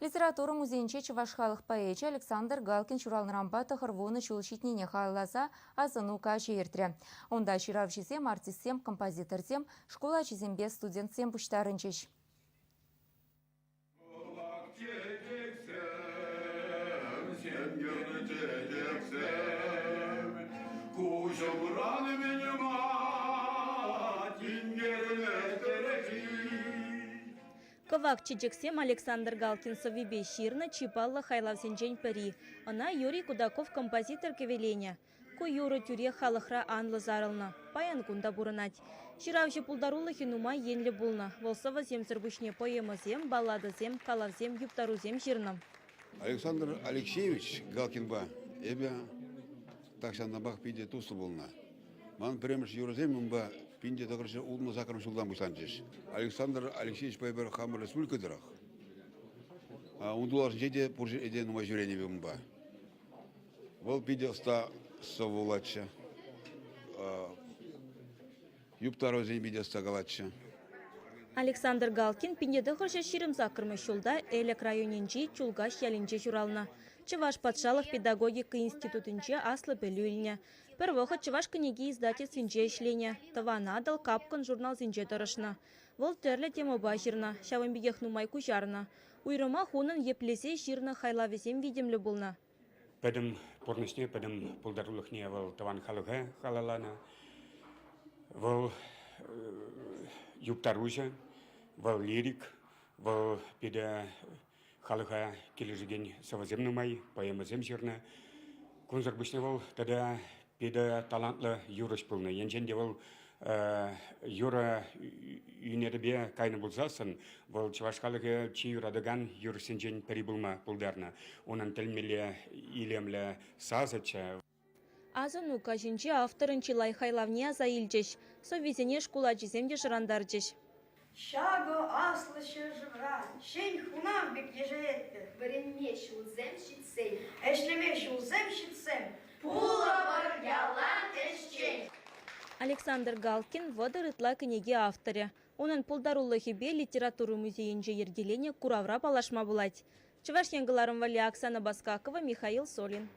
Литература музейӗнче чӑваш халӑх поэчӗ Александр Галкин ҫуралнӑранпа 90 ҫул ҫитнине халалласа асӑну каҫӗ иртрӗ. Унта ҫыравҫӑсем, артистсем, композиторсем, шкул ачисемпе студентсем пуҫтарӑнчӗҫ. Куҫӑмран мӗн-ма тинкерместӗр-ши? Кӑвак чечексем Александр Галкин сӑввипе ҫырнӑ чи паллӑ хайлавсенчен пӗри. Ӑна Юрий Кудаков композитор кӗвӗленӗ. Ку юрӑ тӳрех халӑхра анлӑ сарӑлнӑ, паян кун та пурӑнать. Ҫыравҫӑ пултарулӑхӗ нумай енлӗ пулнӑ. Вӑл сӑвӑсемсӗр пуҫне поэмӑсем, балладӑсем, калавсем, юптарусем ҫырнӑ. Александр Алексеевич Галкинпа эпӗ тахҫантанпах питӗ туслӑ пулнӑ. Ман пӗрремӗш юрӑсем унпа 1968 ҫултан пуҫланчӗҫ. Александр Алексеевичпа эпир хамӑр республика тӑрӑх. Ун тулашӗнче те пур ҫӗрте нумай ҫӳренӗ эпӗ унпа. Вӑл питӗ ӑста сӑвӑ вулатчӗ. Юптарусене питӗ ӑста калатчӗ. Александр Галкин 1928 ҫулта Элӗк районӗнчи Чулкаҫ ялӗнче ҫуралнӑ. Чӑваш патшалӑх педагогика институтӗнче аслӑ пӗлӳ илнӗ. Пӗр вӑхӑт Чӑваш кӗнеке издательствинче ӗҫленӗ, Тӑван Атӑл, Капкӑн журналсенче тӑрӑшнӑ. Вӑл тӗрлӗ темӑпа ҫырнӑ, ҫавӑн пекех нумай куҫарнӑ. Уйрӑмах унӑн еплесе ҫырнӑ хайлавӗсем витӗмлӗ пулнӑ. Пӗтӗм пурнӑҫне, пӗтӗм пултарулӑхне вӑл тӑван халӑха халалланӑ. Вӑл юптаруҫӑ, вӑл лирик, вӑл питӗ халӑха килӗшекен сӑвӑсем нумай, поэмӑсем ҫырнӑ. Кунсӑр пуҫне вӑл тата питӗ талантлӑ юрӑҫ пулнӑ. Енчен те вӑл юрӑ ӳнерӗпе кайнӑ пулсассӑн, вӑл чӑваш халӑхӗ чи юратакан юрӑҫсенчен пӗри пулма пултарнӑ. Унӑн тӗлӗнмелле илемлӗ сасӑччӗ. Асӑну каҫӗнче авторӑн чылай хайлавне аса илчӗҫ, сӑввисене шкул ачисем те шӑрантарчӗҫ. Ҫакӑ аслӑ ҫӗршывра ҫӗн хунав пек ешеретпӗр. Вӗренме ҫулсем ҫитсен. Ӗҫлеме ҫулсем ҫитсен. Пулӑпӑр ялан ӗҫчен. Александр Галкин 30 ытла кӗнеке авторӗ. Унӑн пултарулӑхӗпе литература музейӗнче йӗркеленӗ куравра паллашма пулать. Чӑваш Ен кӑларӑм валли Оксана Баскакова, Михаил Солин.